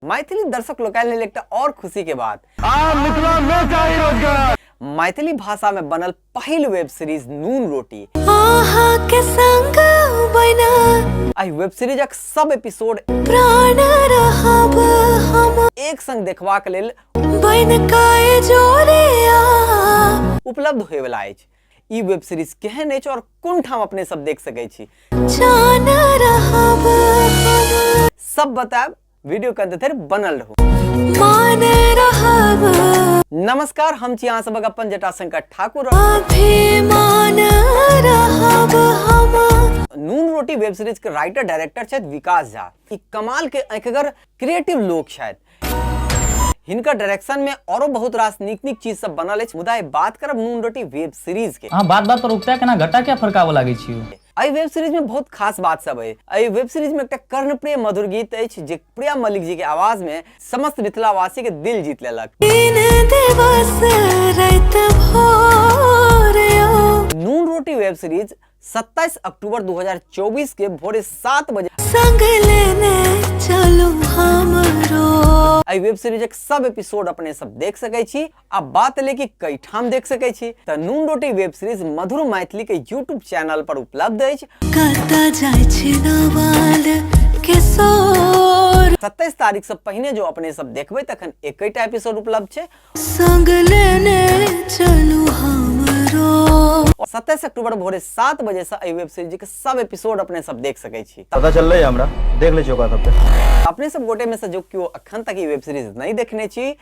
मैथिली दर्शक लोकनि लेल एकटा और खुशी के बात। मिथिला में चाही रोजगार। मैथिली भाषा में बनल पहिल वेब सीरीज नून रोटी। अहाँ के संग बना एहि वेब सीरीजक सब एपिसोड प्राण रहब हम एक संग देखबाक लेल बन के जोड़िया उपलब्ध होयवला अछि। ई वेब सीरीज केहन अछि और कोन ठाम अपने सब देख सकै छी जान रहब हम सब बतायब। वीडियो के अंत धरि बनल रहू। मान रहब। नमस्कार, हम छी अहाँ सबक अपन जटाशंकर ठाकुर। अभिमान रहब हम। नून रोटी वेब सीरीज के राइटर डायरेक्टर छथि विकास झा। ई कमाल के अँखिगर क्रिएटिव लोक छथि। हिनकर डायरेक्शन में औरो बहुत रास नीक नीक चीज सब बनल अछि, मुदा बात करब नून रोटी वेब सीरीज के। अहाँ बात बात पर उकता केना घटा क्या फरकाबऽ लागै छी? एहि वेब सीरीज में बहुत खास बात सब है। एहि वेब सीरीज में एकटा कर्णप्रिय मधुर गीत अछि जे प्रिया मल्लिक जी के आवाज में समस्त मिथिलावासी के दिल जीत लेलक। दिन दिवस राति भोर ओ। नून रोटी वेब सीरीज 27 अक्टूबर 2024 के भोरे 7 बजे संग लेने चलू हमरो। एहि वेब सीरीजक सब एपिसोड अपने सब देख सकै छी। आ बात ले कि कई ठाम देख सकै छी त नून रोटी वेब सीरीज मधुर मैथिली के यूट्यूब चैनल पर उपलब्ध अछि। कतऽ जाइ छी नवाल के सोर। 27 तारीख से पहिने जो अपने सब देखबै तखन एकेटा एपिसोड उपलब्ध छै। संग लेने चलू हमरो। 27 अक्टूबर भोरे 7 बजे से एहि वेब सीरीज के सब एपिसोड अपने सब देख सकै छी। पता चल रहा है हमरा, देख ले चौका सब पे। अपने सब गोटे में से जो केओ अखन तक ई वेब सीरीज नहीं देखने छी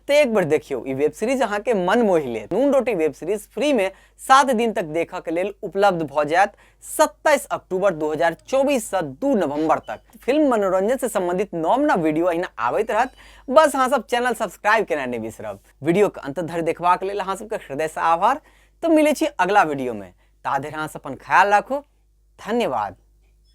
तो एक बार देखियो। ई वेब सीरीज अहाँ के मन मोहि लेत। नून रोटी वेब सीरीज फ्री में 7 दिन तक देखऽ के लेल उपलब्ध भऽ जायत 27 अक्टूबर 2024 से 2 नवंबर तक। फिल्म मनोरंजन से संबंधित नव नव वीडियो अहिना आबैत रहत। बस अहाँ सब चैनल सब्सक्राइब केना नहि बिसरब। वीडियो के अंत धरि देखबाक लेल अहाँ सबके हृदय से आभार। तो मिलै छी अगला वीडियो में, ता धरि अहाँ सब अपन ख्याल राखू। धन्यवाद।